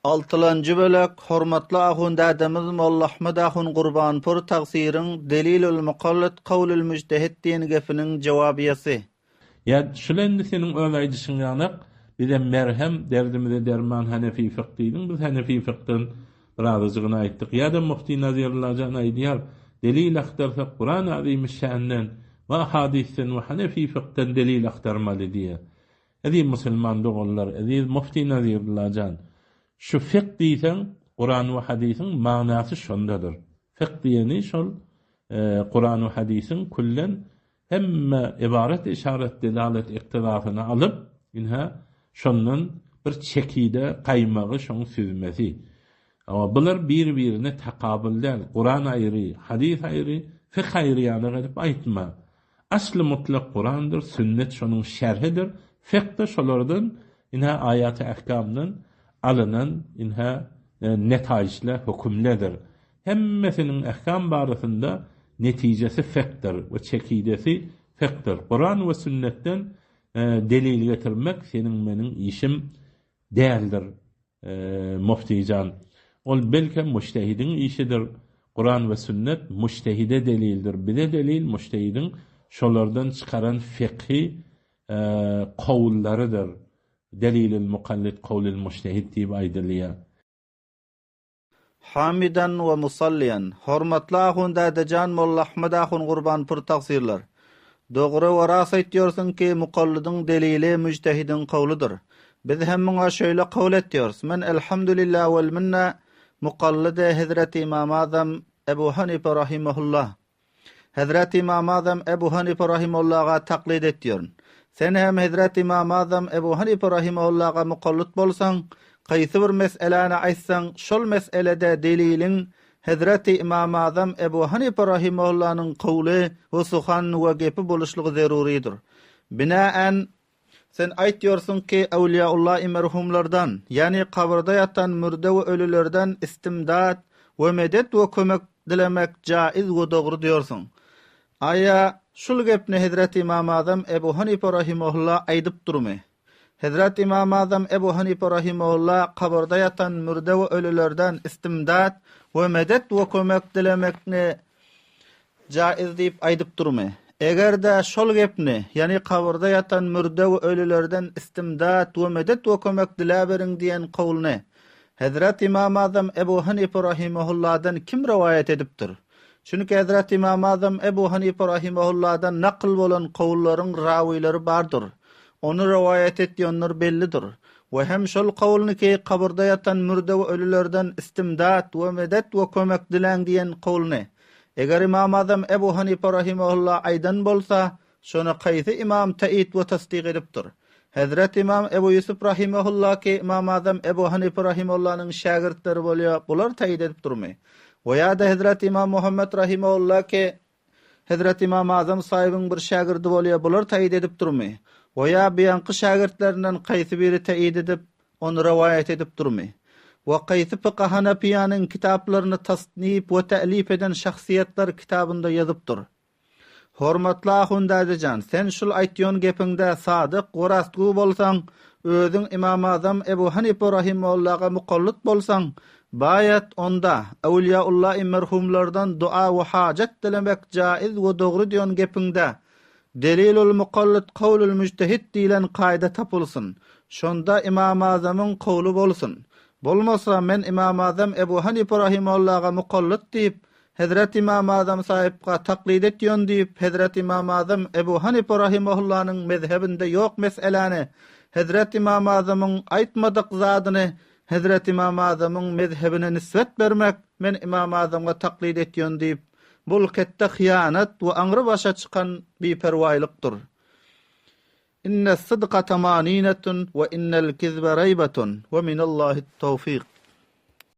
Altylanjy bölek, Hormatly ahun dädemiz Molla Ahmet ahun Gurbanpur tagsyryň Delilül mukallit kawlül müjtehit diýen gepiniň jowabyýasy. Ýa şul indi seniň öz aýdyşyň ýanak, bize merhem, derdimize derman Hanefi fykh diýdiň, biz Hanefi fykhdan birazajygyny aýtdyk. Ýa-da Mufti Nazirullajan aýdýar, Delil agtarsak Kuran Azymy-şänden we ahadysden we Hanefi fykhdan delil agtarmaly diýýär. Eziz musulman doganlar, eziz Mufti Nazirullajan, şu fykh diýseň, Kuran we hadysyň manasy şondadyr. Fykh diýeni şol Kuran we hadysyň küllen hemme ybarat, yşarat, delalet, iktizasyny alyp, ynha, şondan bir çekide gaýmagy, şoň süzmesi. Hawa, bular bir-birine takabyl däl. Kuran aýry, hadys aýry, fykh aýry ýalyk edip aýtma. Asly mutlak Kurandyr, sünnet şonuň şerhidir, fykh-da şolardan, ynha, aýaty ähkamdan alynan, ynha, netaýyçlar, hökümlerdir. Hemmesiniň ähkam barasynda netijesi fikhdir we çekidesi fikhdir. Kuran we sünnetden delil getirmek seniň-meniň işim däldir, muftijan. Ol belkem mujtehidiň işidir. Kuran we sünnet mujtehide delildir. Bize delil mujtehidiň şolardan çykaran fikhi kowullarydyr. Delilül mukallid kowlül mujtehid diýip aýdylýar. Hamidan we musalliýan. Hormatly ahun dädejan Molla Ahmet ahun Gurbanpur tagsyrlar. Dogry we ras aýtýorsyň ki mukallydyň delili müjtehidiň kowludyr. Biz hem muňa şeýle kabul etýors. Men elhamdülillah wel minne mukallydy hezreti Imam Azam Ebu Hanife rahimehullah. Hezreti Ymam Azam Ebu Hanypa rahimehullaga taklyt etýärin. Sen hem Hezreti Ymam Azam Ebu Hanypa rahimehullaga mukallyt bolsaň, kaýsy bir mes'eläni aýtsaň, şol mes'elede deliliň Hezreti Ymam Azam Ebu Hanypa rahimehullanyň kowly we suhan we gepi boluşlygy zerurydyr. Binaen, Sen aýtýorsyň ki, Äwliýaullahi merhumlardan, ýagny kabyrda ýatan mürde we ölülerden istimdat we medet we kömek dilemek jaiz we dogry diýorsyň. Aýa, şul gepni Hezreti Ymam Azam Ebu Hanife rahimehulla aýdyp durmy? Hezreti Ymam Azam Ebu Hanife rahimehulla kabyrda ýatan mürde we ölülerden istimdat we medet we kömek dilemekni Jaiz diýip aýdyp durmy? Eger-de şol gepni, ýagny kabyrda ýatan mürde we ölülerden istimdat we medet we kömek diläberiň diýen kowluny Hezret Ymam Azam Ebu Hanife rahimehulladan kim rowaýat edipdir? Çünki Hezret Ymam Azam Ebu Hanife rahimehulladan nakyl bolan kowullaryň rawileri bardyr. Ony rowaýat etýänler bellidir. We hem şol kowluny ki kabyrda ýatan mürde we ölülerden istimdat we medet we kömek diläň diýen kowluny Eger Ymam Azam Ebu Hanife rahimehulla aýdan bolsa, şony kaýsy ymam teýit we tasdyk edipdir? Hezreti Ymam Ebu Ýusup rahimehulla ki Ymam Azam Ebu Hanife rahimehullanyň şägirtleri bolýar, bular teýit edipdirmi? We ýa-da Hezreti Ymam Muhammet rahimehulla ki Hezreti Ymam Azam saýybyň bir şägirdi bolýar, bular teýit edipdirmi? We ýa buýanky şägirtlerinden kaýsy biri teýit edip, Ony rowaýat edip durmy? We kaýsy fykh Hanafiýanyň kitaplaryny tasnif we tälif eden şahsyýetler kitabynda ýazypdyr? Hormatly ahun dädejan, sen şul aýtýan gepiňde sadyk we rastgöý bolsaň, özüň Ymam Azam Ebu Hanife rahimehullaga mukallyt bolsaň, baýat onda, Awliýaullahi merhumlardan dua we hajat dilemek jaiz we dogry diýen gepiňde Delilul mukallit kowlul müjtehit diýlen kaýda tapylsyn. Şonda Ymam Azamyň kowly bolsun. Bolmasa men Ymam Azam Ebu Hanife rahimahullaga mukallit diýip, Hezret Ymam Azam saýypga taklid etýän diýip, Hezret Ymam Azam Ebu Hanife rahimahullanyň mezhebinde ýok mes'eläni, Hezret Ymam Azamyň aýtmadyk zadyny Hezret Ymam Azamyň mezhebine nisbet bermek, men Ymam Azamga taklid etýän diýip, Bul ketde hyýanat we aňry başa çykan biperwaýlykdyr. Innes-sydka tamaninetun we innel-kizbe reýbetun we minallahi-t-tawfyk.